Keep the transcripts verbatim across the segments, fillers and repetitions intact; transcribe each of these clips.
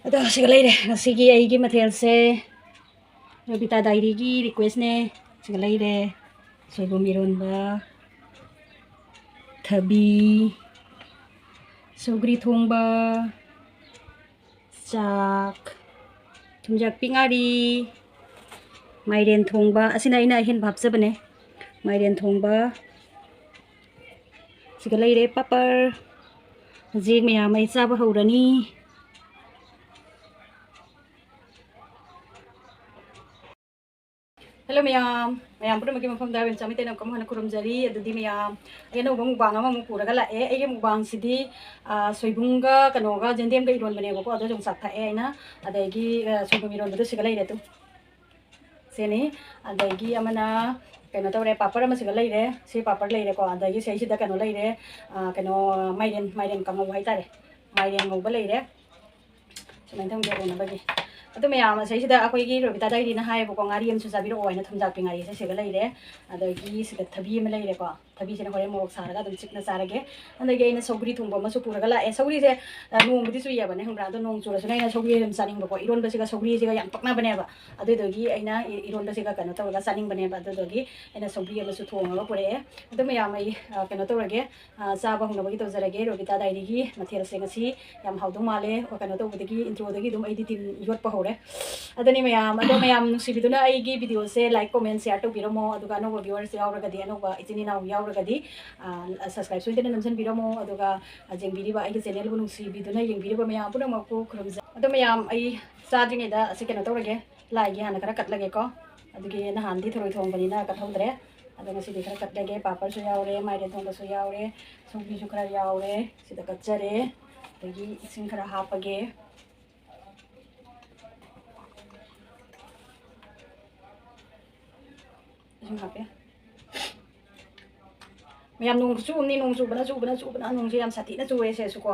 ꯑꯗꯣ ꯁꯤꯒ ꯂꯩꯔꯦ ꯉꯁꯤꯒꯤ ꯑꯩꯒꯤ ꯃꯊꯦꯜꯁꯦ꯫ ꯔꯣꯕꯤꯇꯥ ꯗꯥꯏꯔꯤꯒꯤ ꯔꯤꯀ꯭ꯋꯦꯁꯅꯦ꯫ ꯁꯤꯒ ꯂꯩꯔꯦ ꯁꯣꯏꯕꯨꯝ ꯏꯔꯣꯟꯕ, ꯊꯕꯤ, ꯁꯧꯒ꯭ꯔꯤ ꯊꯣꯡꯕ, ꯆꯥꯛ, ꯊꯨꯝꯖꯥꯛꯄꯤ ꯉꯥꯔꯤ, ꯃꯥꯏꯔꯦꯟ ꯊꯣꯡꯕ꯫ ꯑꯁꯤꯅ ꯑꯩꯅ ꯑꯍꯦꯟꯕ ꯍꯥꯞꯆꯕꯅꯦ꯫ ꯃꯥꯏꯔꯦꯟ ꯊꯣꯡꯕ꯫ ꯁꯤꯒ ꯂꯩꯔꯦ ꯄꯥꯄꯔ꯫ ꯍꯧꯖꯤꯛ ꯃꯌꯥꯝ ꯑꯩ ꯆꯥꯕ ꯍꯧꯔꯅꯤ꯫ ꯍꯦꯜꯂꯣ ꯃꯌꯥꯝ, ꯃꯌꯥꯝ ꯄꯨꯝꯅꯃꯛꯀꯤ ꯃꯐꯝꯗ ꯕꯦꯝꯆꯥ ꯃꯩꯇꯩꯅ ꯑꯃꯨꯛꯀ ꯍꯟꯅ ꯈꯨꯔꯨꯝꯖꯔꯤ꯫ ꯑꯗꯨꯗꯤ ꯃꯌꯥꯝ, ꯑꯩ ꯑꯅꯧꯕ ꯃꯨꯛꯕꯥꯡ ꯑꯃꯃꯨꯛ ꯄꯨꯔꯒ ꯂꯥꯛꯑꯦ꯫ ꯑꯩꯒꯤ ꯃꯨꯛꯕꯥꯡꯁꯤꯗꯤ, ꯑ, ꯁꯣꯏꯕꯨꯝꯒ ꯀꯩꯅꯣꯒ ꯌꯦꯟꯗꯦꯝꯒ ꯏꯔꯣꯟꯕꯅꯦꯕꯀꯣ, ꯑꯗꯣ ꯌꯣꯡꯆꯥꯛ ꯊꯥꯛꯑꯦ ꯑꯩꯅ꯫ ꯑꯗꯒꯤ, ꯑ, ꯁꯣꯏꯕꯨꯝ ꯏꯔꯣꯟꯕꯗꯣ ꯁꯤꯒ ꯂꯩꯔꯦ ꯇꯨ꯫ ꯁꯤꯅꯤ꯫ ꯑꯗꯒꯤ ꯑꯃꯅ ꯀꯩꯅꯣ ꯇꯧꯔꯦ, ꯄꯥꯄꯔ ꯑꯃ ꯁꯤꯒ ꯂꯩꯔꯦ꯫ ꯁꯤ ꯄꯥꯄꯔ ꯂꯩꯔꯦꯀꯣ꯫ ꯑꯗꯒꯤ ꯁꯤꯗꯩꯁꯤꯗ ꯀꯩꯅꯣ ꯂꯩꯔꯦ, ꯑ, ꯀꯩꯅꯣ, ꯃꯥꯏꯔꯦꯟ, ꯃꯥꯏꯔꯦꯟ ꯀꯥꯡꯉꯧ ꯍꯥꯏꯇꯥꯔꯦ꯫ ꯃꯥꯏꯔꯦꯟ ꯉꯧꯕ ꯂꯩꯔꯦ꯫ ꯁꯨꯃꯥꯏꯅ ꯊꯝꯒꯦ ꯎꯅꯕꯒꯤ꯫ ꯑꯗꯨ ꯃꯌꯥꯝ ꯑꯁꯤꯁꯤꯗ ꯑꯩꯈꯣꯏꯒꯤ ꯔꯣꯕꯤꯇꯥ ꯗꯥꯏꯔꯤꯅ ꯍꯥꯏꯌꯦꯕꯀꯣ, ꯉꯥꯔꯤ ꯑꯃꯁꯨ ꯆꯥꯕꯤꯔꯛꯑꯣ ꯍꯥꯏꯅ ꯊꯨꯝꯖꯥꯛꯄꯤ ꯉꯥꯔꯤꯁꯦ ꯁꯤꯒ ꯂꯩꯔꯦ꯫ ꯑꯗꯒꯤ ꯁꯤꯗ ꯊꯕꯤ ꯑꯃ ꯂꯩꯔꯦꯀꯣ꯫ ꯊꯕꯤꯁꯤꯅ ꯍꯣꯔꯦꯟ ꯃꯣꯔꯣꯛ ꯁꯥꯔꯒ ꯑꯗꯨꯝ ꯆꯤꯛꯅ ꯆꯥꯔꯒꯦ꯫ ꯑꯗꯒꯤ ꯑꯩꯅ ꯁꯧꯒ꯭ꯔꯤ ꯊꯣꯡꯕ ꯑꯃꯁꯨ ꯄꯨꯔꯒ ꯂꯥꯛꯑꯦ꯫ ꯁꯧꯒ꯭ꯔꯤꯁꯦ, ꯑ, ꯅꯣꯡꯕꯨꯗꯤ ꯆꯨꯏꯌꯦꯕꯅꯦ, ꯈꯪꯕ꯭ꯔꯥ? ꯑꯗꯣ ꯅꯣꯡ ꯆꯨꯔꯁꯨꯅꯦ ꯑꯩꯅ ꯁꯧꯒ꯭ꯔꯤ ꯑꯗꯨꯝ ꯆꯥꯅꯤꯡꯕꯀꯣ꯫ ꯏꯔꯣꯟꯕꯁꯤꯒ ꯁꯧꯒ꯭ꯔꯤꯁꯤꯒ ꯌꯥꯝ ꯄꯛꯅꯕꯅꯦꯕ꯫ ꯑꯗꯨꯗꯨꯒꯤ ꯑꯩꯅ ꯏ-, ꯏꯔꯣꯟꯕꯁꯤꯒ ꯀꯩꯅꯣ ꯇꯧꯔꯒ ꯆꯥꯅꯤꯡꯕꯅꯦꯕ꯫ ꯑꯗꯨꯗꯨꯒꯤ ꯑꯩꯅ ꯁꯧꯒ꯭ꯔꯤ ꯑꯃꯁꯨ ꯊꯣꯡꯉꯒ ꯄꯨꯔꯛꯑꯦ꯫ ꯑꯗꯨ ꯃꯌꯥꯝ ꯑꯩ, ꯑ, ꯀꯩꯅꯣ ꯇꯧꯔꯒꯦ꯫ ꯑ, ꯆꯥꯕ ꯍꯧꯅꯕꯒꯤ ꯇꯧꯖꯔꯒꯦ꯫ ꯔꯣꯕꯤꯇꯥ ꯗꯥꯏꯔꯤꯒꯤ ꯃꯊꯦꯜꯁꯦ ꯉꯁꯤ ꯌꯥꯝ ꯍꯥꯎꯗꯧ ꯃꯥꯜꯂꯦ꯫ ꯑꯣ, ꯀꯩꯅꯣ ꯇꯧꯕꯗꯒꯤ, introꯗꯒꯤ ꯑꯗꯨꯝ ꯑꯩꯗꯤ ꯇꯤꯟ ꯌꯣꯠꯄ ꯍꯧꯔꯦ꯫ ꯑꯗꯨꯅꯤ ꯃꯌꯥꯝ, ꯑꯗꯣ ꯃꯌꯥꯝ ꯅꯨꯡꯁꯤꯕꯤꯗꯨꯅ ꯑꯩꯒꯤ videoꯁꯦ like, comment, share ꯇꯧꯕꯤꯔꯝꯃꯣ꯫ ꯑꯗꯨꯒ ꯑꯅꯧꯕ viewers ꯌꯥꯎꯔꯒꯗꯤ, ꯑꯅꯧꯕ ꯏꯆꯤꯟ ꯏꯅꯥꯎ ꯌꯥꯎꯔꯒꯗꯤ, ꯑ, subscribe ꯁꯣꯏꯗꯅ ꯅꯝꯁꯤꯟꯕꯤꯔꯝꯃꯣ꯫ ꯑꯗꯨꯒ, ꯑ, ꯌꯦꯡꯕꯤꯔꯤꯕ ꯑꯩꯒꯤ channelꯕꯨ ꯅꯨꯡꯁꯤꯕꯤꯗꯨꯅ ꯌꯦꯡꯕꯤꯔꯤꯕ ꯃꯌꯥꯝ ꯄꯨꯝꯅꯃꯛꯄꯨ ꯈꯨꯔꯨꯝꯖꯩ꯫ ꯑꯗꯣ ꯃꯌꯥꯝ, ꯑꯩ ꯆꯥꯗ꯭ꯔꯤꯉꯩꯗ ꯑꯁꯤ ꯀꯩꯅꯣ ꯇꯧꯔꯒꯦ, ꯂꯥꯏꯒꯤ ꯍꯥꯟꯅ ꯈꯔ ꯀꯠꯂꯒꯦꯀꯣ꯫ ꯑꯗꯨꯒꯤ ꯅꯍꯥꯟꯗꯤ ꯊꯔꯣꯏ ꯊꯣꯡꯕꯅꯤꯅ ꯀꯠꯍꯧꯗ꯭ꯔꯦ꯫ ꯑꯗꯣ ꯉꯁꯤꯗꯤ ꯈꯔ ꯀꯠꯂꯒꯦ꯫ ꯄꯥꯄꯔꯁꯨ ꯌꯥꯎꯔꯦ, ꯃꯥꯏꯔꯦꯟ ꯊꯣꯡꯕꯁꯨ ꯌꯥꯎꯔꯦ, ꯁꯧꯒ꯭ꯔꯤꯁꯨ ꯈꯔ ꯌꯥꯎꯔꯦ꯫ ꯁꯤꯗ ꯀꯠꯆꯔꯦ꯫ ꯑꯗꯒꯤ ꯏꯁꯤꯡ ꯈꯔ ꯍꯥꯞꯄꯒꯦ꯫ ꯏꯁꯤꯡ ꯍꯥꯞꯄꯦ꯫ ꯃꯌꯥꯝ, ꯅꯣꯡ ꯈꯨꯆꯨ ꯑꯃꯅꯤ, ꯅꯣꯡ ꯆꯨꯕꯅ, ꯆꯨꯕꯅ, ꯆꯨꯕꯅ, ꯅꯣꯡꯁꯦ ꯌꯥꯝ ꯁꯥꯊꯤꯅ ꯆꯨꯔꯦ ꯁꯤꯗꯁꯨꯀꯣ꯫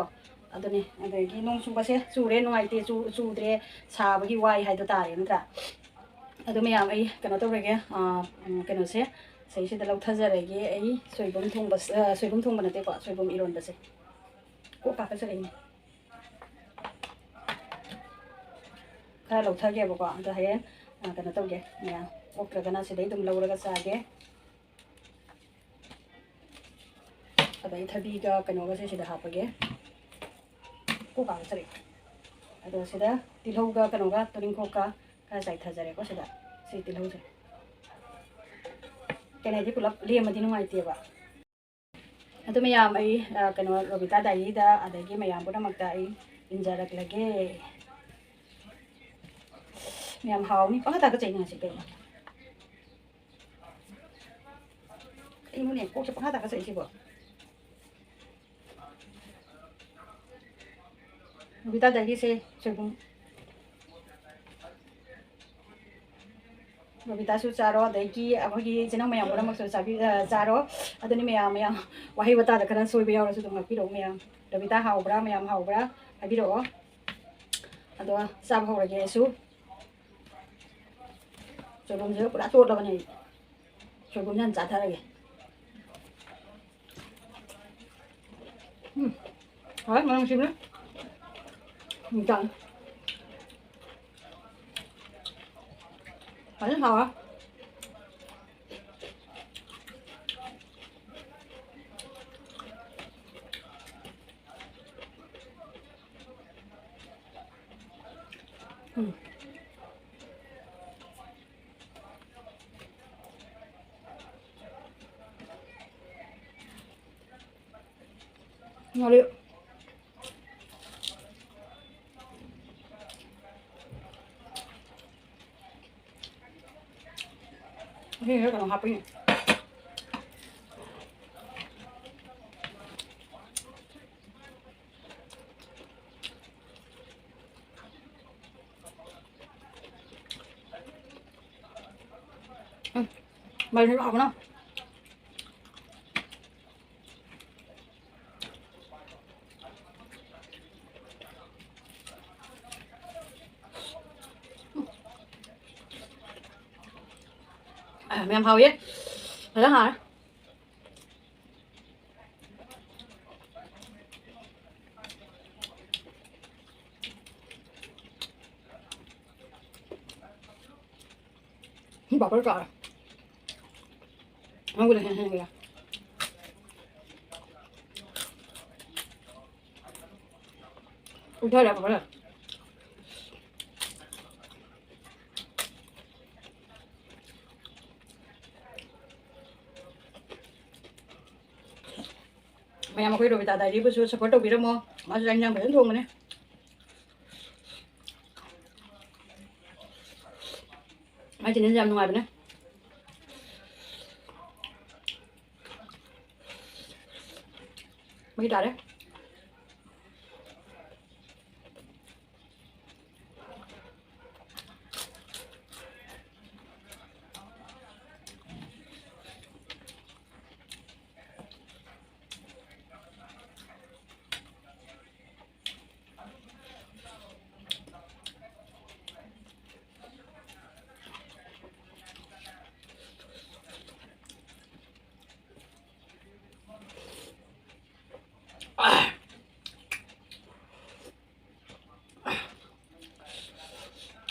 ꯑꯗꯨꯅꯦ, ꯑꯗꯒꯤ ꯅꯣꯡ ꯆꯨꯕꯁꯦ ꯆꯨꯔꯦ, ꯅꯨꯡꯉꯥꯏꯇꯦ, ꯆꯨ-, ꯆꯨꯗ꯭ꯔꯦ, ꯁꯥꯕꯒꯤ ꯋꯥꯏ ꯍꯥꯏꯗꯣ ꯇꯥꯔꯦ, ꯅꯠꯇ꯭ꯔꯥ? ꯑꯗꯣ ꯃꯌꯥꯝ, ꯑꯩ ꯀꯩꯅꯣ ꯇꯧꯔꯒꯦ, ꯑꯥ, ꯎꯝ, ꯀꯩꯅꯣꯁꯦ ꯁꯤꯁꯤꯗ ꯂꯧꯊꯖꯔꯒꯦ꯫ ꯑꯩ ꯁꯣꯏꯕꯨꯝ ꯊꯣꯡꯕ, ꯑꯥ, ꯁꯣꯏꯕꯨꯝ ꯊꯣꯡꯕ ꯅꯠꯇꯦꯀꯣ, ꯁꯣꯏꯕꯨꯝ ꯏꯔꯣꯟꯕꯁꯦ꯫ ꯀꯣꯛ ꯀꯥꯀꯠꯆꯔꯛꯏꯅꯦ꯫ ꯈꯔ ꯂꯧꯊꯒꯦꯕꯀꯣ꯫ ꯑꯗꯣ ꯍꯌꯦꯡ, ꯑ, ꯀꯩꯅꯣ ꯇꯧꯒꯦ, ꯃꯌꯥꯝ ꯑꯣꯛꯇ꯭ꯔꯒꯅ ꯁꯤꯗꯩ ꯑꯗꯨꯝ ꯂꯧꯔꯒ ꯆꯥꯒꯦ꯫ ꯑꯗꯩ ꯊꯕꯤꯒ ꯀꯩꯅꯣꯒꯁꯦ ꯁꯤꯗ ꯍꯥꯞꯄꯒꯦ꯫ ꯀꯣꯛ ꯀꯥꯒ ꯆꯠꯂꯦ꯫ ꯑꯗꯣ ꯁꯤꯗ ꯇꯤꯜꯍꯧꯒ ꯀꯩꯅꯣꯒ ꯇꯣꯅꯤꯡꯈꯣꯛꯀ ꯈꯔ ꯆꯥꯏꯊꯖꯔꯦꯀꯣ ꯁꯤꯗ꯫ ꯁꯤ ꯇꯤꯜꯍꯧꯁꯦ꯫ ꯀꯩꯅꯣꯗꯤ ꯄꯨꯂꯞ ꯂꯦꯝꯃꯗꯤ ꯅꯨꯡꯉꯥꯏꯇꯦꯕ꯫ ꯑꯗꯨ ꯃꯌꯥꯝ ꯑꯩ, ꯑ, ꯀꯩꯅꯣ, ꯔꯣꯕꯤꯇꯥ ꯗꯥꯏꯔꯤꯗ ꯑꯗꯒꯤ ꯃꯌꯥꯝ ꯄꯨꯝꯅꯃꯛꯇ ꯑꯩ ꯏꯟꯖꯔꯛꯂꯒꯦ꯫ ꯃꯌꯥꯝ ꯍꯥꯎꯅꯤ꯫ ꯄꯪꯊꯥ ꯊꯥꯒꯠꯆꯩꯅꯦ ꯉꯁꯤ ꯀꯩꯅꯣ꯫ ꯀꯩꯅꯣꯅꯦ, ꯀꯣꯛꯁꯦ ꯄꯪꯊꯥ ꯊꯥꯒꯠꯆꯩꯁꯤꯕꯣ꯫ ꯔꯣꯕꯤꯇꯥ ꯗꯥꯏꯔꯤꯁꯦ ꯁꯣꯏꯕꯨꯝ꯫ ꯔꯣꯕꯤꯇꯥꯁꯨ ꯆꯥꯔꯣ, ꯑꯗꯒꯤ ꯑꯩꯈꯣꯏꯒꯤ ꯏꯆꯤꯟ ꯏꯅꯥꯎ ꯃꯌꯥꯝ ꯄꯨꯝꯅꯃꯛꯁꯨ ꯆꯥꯕꯤ-, ꯑ, ꯆꯥꯔꯣ꯫ ꯑꯗꯨꯅꯤ ꯃꯌꯥꯝ, ꯃꯌꯥꯝ ꯋꯥꯍꯩ ꯋꯥꯇꯥꯗ ꯈꯔ ꯁꯣꯏꯕ ꯌꯥꯎꯔꯁꯨ ꯑꯗꯨꯝ ꯉꯥꯛꯄꯤꯔꯛꯑꯣ ꯃꯌꯥꯝ꯫ ꯔꯣꯕꯤꯇꯥ ꯍꯥꯎꯕ꯭ꯔꯥ? ꯃꯌꯥꯝ ꯍꯥꯎꯕ꯭ꯔꯥ? ꯍꯥꯏꯕꯤꯔꯛꯑꯣ꯫ ꯑꯗꯣ ꯆꯥꯕ ꯍꯧꯔꯒꯦ ꯑꯩꯁꯨ꯫ ꯁꯣꯏꯕꯨꯝꯁꯤꯒ ꯄꯨꯔꯥ ꯇꯣꯠꯂꯕꯅꯦ ꯑꯩ꯫ ꯁꯣꯏꯕꯨꯝꯁꯦ ꯍꯥꯟꯅ ꯆꯥꯊꯔꯒꯦ꯫ ꯎꯝ꯫ ꯍꯥꯎꯋꯦ, ꯃꯅꯝ ꯅꯨꯡꯁꯤꯕꯅꯦ꯫ ꯎꯝ, ꯆꯥꯎ꯫ ꯐꯖꯅ ꯍꯥꯎꯋꯦ꯫ ꯎꯝ꯫ ꯉꯥꯔꯤ꯫ ꯉꯁꯤꯁꯦ ꯀꯩꯅꯣ ꯍꯥꯞꯄꯤꯅꯦ꯫ ꯎꯝ, ꯃꯥꯏꯔꯦꯟ ꯍꯥꯎꯕꯅ꯫ ꯑ, ꯃꯌꯥꯝ ꯍꯥꯎꯋꯦ꯫ ꯐꯖꯅ ꯍꯥꯎꯔꯦ꯫ ꯄꯥꯄꯔ ꯆꯥꯔꯦ꯫ ꯅꯪꯕꯨꯅ ꯍꯦꯟꯅ ꯍꯦꯟꯅ ꯍꯦꯟꯅ꯫ ꯎꯊꯔꯦ ꯄꯥꯄꯔ꯫ ꯃꯌꯥꯝ ꯑꯩꯈꯣꯏ ꯔꯣꯕꯤꯇꯥ ꯗꯥꯏꯔꯤꯕꯨꯁꯨ support ꯇꯧꯕꯤꯔꯝꯃꯣ꯫ ꯃꯥꯁꯨ ꯆꯥꯛ ꯏꯟꯖꯥꯡ ꯐꯖꯅ ꯊꯣꯡꯕꯅꯦ꯫ ꯃꯥꯏ channelꯁꯦ ꯌꯥꯝ ꯅꯨꯡꯉꯥꯏꯕꯅꯦ꯫ ꯃꯍꯤ ꯇꯥꯔꯦ꯫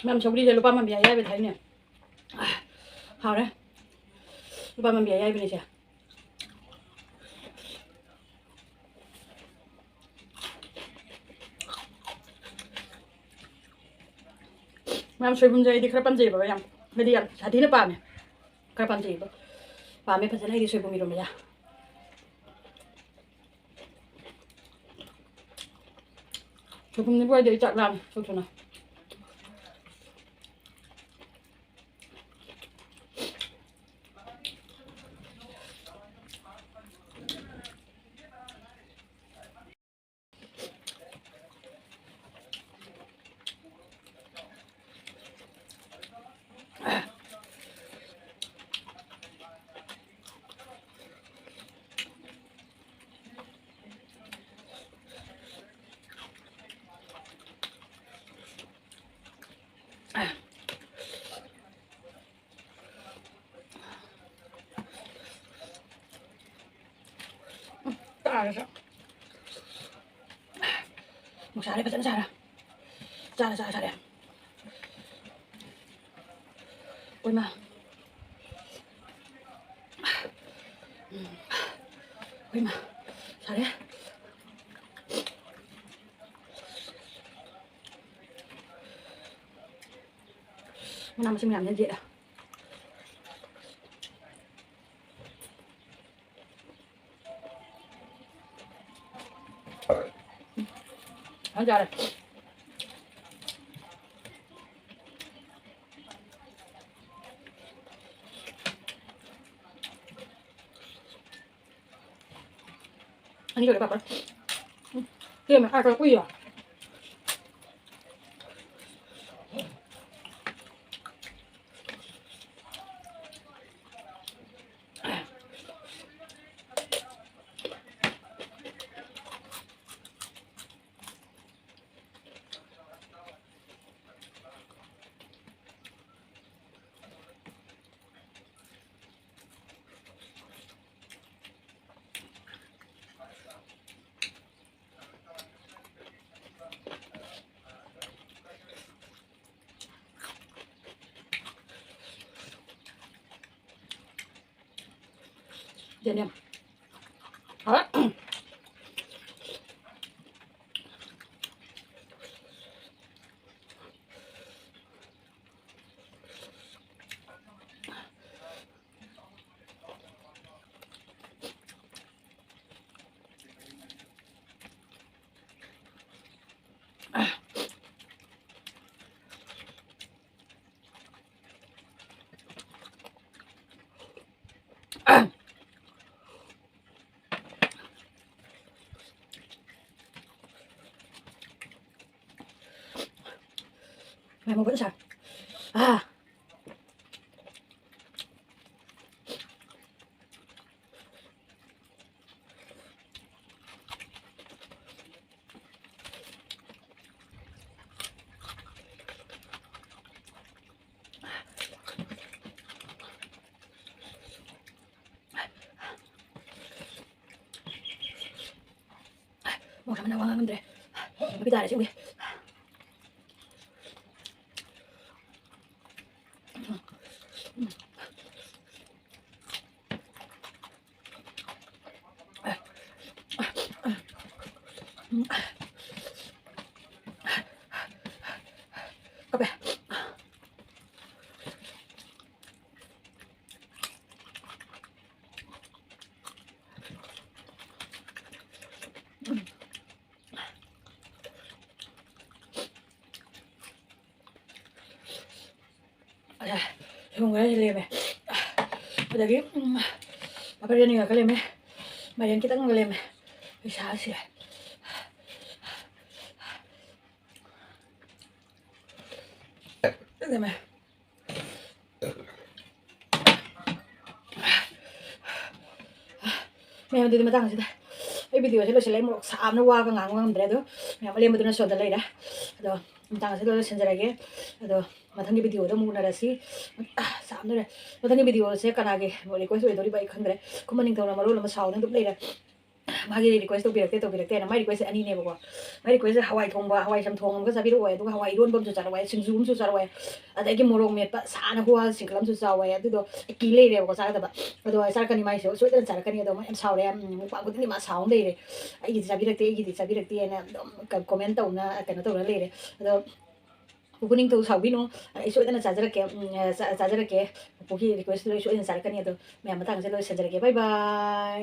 ꯃꯌꯥꯝ ꯁꯧꯒ꯭ꯔꯤꯁꯦ ꯂꯨꯄꯥ ꯑꯃ ꯄꯤ ꯍꯥꯏꯕ ꯊꯥꯏꯅꯦ꯫ ꯍꯥꯎꯔꯦ꯫ ꯂꯨꯄꯥ ꯑꯃ ꯄꯤ ꯍꯥꯏꯕꯅꯦ ꯁꯦ꯫ ꯃꯌꯥꯝ ꯁꯣꯏꯕꯨꯝꯁꯦ ꯑꯩꯗꯤ ꯈꯔ ꯄꯥꯝꯖꯩꯌꯦꯕ ꯌꯥꯝ, ꯍꯥꯏꯗꯤ ꯌꯥꯝ ꯁꯥꯊꯤꯅ ꯄꯥꯝꯃꯦ꯫ ꯈꯔ ꯄꯥꯝꯖꯩꯌꯦꯕ꯫ ꯄꯥꯝꯃꯦ ꯐꯖꯅ ꯑꯩꯗꯤ ꯁꯣꯏꯕꯨꯝ ꯏꯔꯣꯝꯕꯁꯦ꯫ ꯁꯣꯏꯕꯨꯝꯁꯤꯕꯨ ꯑꯩꯗꯤ ꯑꯩ ꯆꯥꯛ ꯂꯥꯝꯃꯦ ꯊꯨ ꯊꯨꯅ꯫ ꯆꯥꯔꯁꯨ꯫ ꯅꯨꯡꯁꯥꯁꯦ ꯐꯖꯅ ꯁꯥꯔꯦ꯫ ꯆꯥꯔꯦ, ꯆꯥꯔꯦ, ꯆꯥꯔꯦ꯫ ꯏꯃꯥ꯫ ꯍꯣꯏꯃ, ꯁꯥꯔꯦ꯫ ꯃꯅꯥ ꯃꯁꯤꯡ ꯃꯌꯥꯝꯁꯤꯅ ꯌꯦꯛꯑꯦ꯫ ꯍꯣꯏ, ꯌꯥꯔꯦ꯫ ꯑꯅꯤ ꯂꯣꯏꯔꯦ ꯄꯥꯄꯔ꯫ ꯎꯝ꯫ ꯁꯤ ꯑꯃ ꯑꯥ ꯇꯧꯔ ꯀꯨꯏꯔꯣ꯫ ꯌꯦꯟꯗꯦꯝ꯫ ꯍꯥꯎꯋꯦ꯫ ꯃꯌꯥꯝ ꯃꯒꯨꯟ ꯁꯥ꯫ ꯑꯥ꯫ ꯃꯣꯔꯣꯛ ꯁꯥꯃꯟꯗꯅ ꯋꯥ ꯉꯥꯡ ꯉꯝꯗ꯭ꯔꯦ꯫ ꯃꯄꯤ ꯇꯥꯔꯦ ꯁꯤꯃꯒꯤ꯫ ꯁꯣꯏꯕꯨꯝ ꯈꯔꯁꯤ ꯂꯦꯝꯃꯦ꯫ ꯑꯗꯒꯤ ꯎꯝ, ꯃꯈꯜ ꯑꯅꯤꯒ ꯈꯔ ꯂꯦꯝꯃꯦ꯫ ꯃꯥꯏꯔꯦꯟ ꯈꯤꯇꯪꯒ ꯂꯦꯝꯃꯦ꯫ ꯄꯩꯁꯥꯁꯦ ꯂꯦꯝꯃꯦ꯫ ꯃꯌꯥꯝ, ꯑꯗꯨꯗꯤ ꯃꯇꯥꯡ ꯑꯁꯤꯗ ꯑꯩ ꯚꯤꯗꯤꯑꯣꯁꯦ ꯂꯣꯏꯁꯤꯜꯂꯦ꯫ ꯃꯣꯔꯣꯛ ꯁꯥꯕꯅ ꯋꯥꯒ ꯉꯥꯡꯕ ꯉꯝꯗ꯭ꯔꯦ꯫ ꯑꯗꯣ ꯃꯌꯥꯝ ꯑꯂꯦꯝꯕꯗꯨꯅ ꯁꯣꯝꯗ ꯂꯩꯔꯦ꯫ ꯑꯗꯣ ꯃꯇꯥꯡ ꯑꯁꯤꯗ ꯂꯣꯏꯁꯤꯟꯖꯔꯒꯦ꯫ ꯑꯗꯣ ꯃꯊꯪꯒꯤ ꯚꯤꯗꯤꯑꯣꯗ ꯑꯃꯨꯛ ꯎꯅꯔꯁꯤ꯫ ꯑ, ꯁꯥꯕꯅ ꯂꯣꯏꯔꯦ꯫ ꯃꯊꯪꯒꯤ ꯚꯤꯗꯤꯑꯣꯁꯦ ꯀꯅꯥꯒꯤ ꯔꯤꯀ꯭ꯋꯦꯁ ꯑꯣꯏꯗꯣꯔꯤꯕ ꯑꯩ ꯈꯪꯗ꯭ꯔꯦ꯫ ꯈꯨꯃꯟ ꯅꯤꯡꯊꯧꯅ ꯃꯔꯣꯜ ꯑꯃ ꯁꯥꯎꯗꯅ ꯑꯗꯨꯝ ꯂꯩꯔꯦ꯫ ꯃꯥꯒꯤ ꯔꯤꯀ꯭ꯋꯦꯁ ꯇꯧꯕꯤꯔꯛꯇꯦ, ꯇꯧꯕꯤꯔꯛꯇꯦꯅ꯫ ꯃꯥꯏ ꯔꯤꯀ꯭ꯋꯦꯁꯁꯦ ꯑꯅꯤꯅꯦꯕꯀꯣ꯫ ꯃꯥꯏ ꯔꯤꯀ꯭ꯋꯦꯁꯁꯦ ꯍꯋꯥꯏ ꯊꯣꯡꯕ, ꯍꯋꯥꯏ ꯆꯝꯊꯣꯡ ꯑꯃꯒ ꯆꯥꯕꯤꯔꯛꯑꯣ꯫ ꯑꯗꯨꯒ ꯍꯋꯥꯏ ꯏꯔꯣꯟꯕ ꯑꯃꯁꯨ ꯆꯥꯔꯛꯑꯣ, ꯁꯤꯡꯖꯨ ꯑꯃꯁꯨ ꯆꯥꯔꯛꯑꯣ꯫ ꯑꯗꯒꯤ ꯃꯣꯔꯣꯛ ꯃꯦꯠꯄ ꯁꯥꯅ ꯈꯨꯍꯥꯎ ꯁꯤꯡꯀꯜ ꯑꯃꯁꯨ ꯆꯥꯎ ꯍꯥꯏ꯫ ꯑꯗꯨꯗꯣ ꯀꯤ ꯂꯩꯔꯦꯕꯀꯣ ꯆꯥꯒꯗꯕ꯫ ꯑꯗꯣ ꯆꯥꯔꯛꯀꯅꯤ, ꯃꯥꯏꯁꯦ ꯁꯣꯏꯗꯅ ꯆꯥꯔꯛꯀꯅꯤ꯫ ꯑꯗꯣ ꯃꯥ ꯌꯥꯝ ꯁꯥꯎꯔꯦ꯫ ꯎꯝ, ꯃꯨꯛꯕꯥꯡ ꯈꯨꯗꯤꯡꯒꯤ ꯃꯥ ꯁꯥꯎꯔ ꯂꯩꯔꯦ꯫ "ꯑꯩꯒꯤꯗꯤ ꯆꯥꯕꯤꯔꯛꯇꯦ, ꯑꯩꯒꯤꯗꯤ ꯆꯥꯕꯤꯔꯛꯇꯦꯅ" ꯑꯗꯨꯝ ꯀ-, ꯀꯣꯃꯦꯟ ꯇꯧꯅ ꯀꯩꯅꯣ ꯇꯧꯔ ꯂꯩꯔꯦ꯫ ꯑꯗꯣ ꯄꯨꯄꯨ ꯅꯤꯡꯊꯧ ꯁꯥꯎꯕꯤꯅꯨ, ꯑꯩ ꯁꯣꯏꯗꯅ ꯆꯥꯖꯔꯛꯀꯦ꯫ ꯎꯝ, ꯆꯥ-, ꯆꯥꯖꯔꯛꯀꯦ꯫ ꯄꯨꯄꯨꯒꯤ ꯔꯤꯀ꯭ꯋꯦꯁꯇꯨꯗ ꯑꯩ ꯁꯣꯏꯗꯅ ꯆꯥꯔꯛꯀꯅꯤ꯫ ꯑꯗꯣ ꯃꯌꯥꯝ, ꯃꯇꯥꯡꯁꯦ ꯂꯣꯏꯁꯤꯟꯖꯔꯒꯦ꯫ ꯕꯥꯏ ꯕꯥꯏ꯫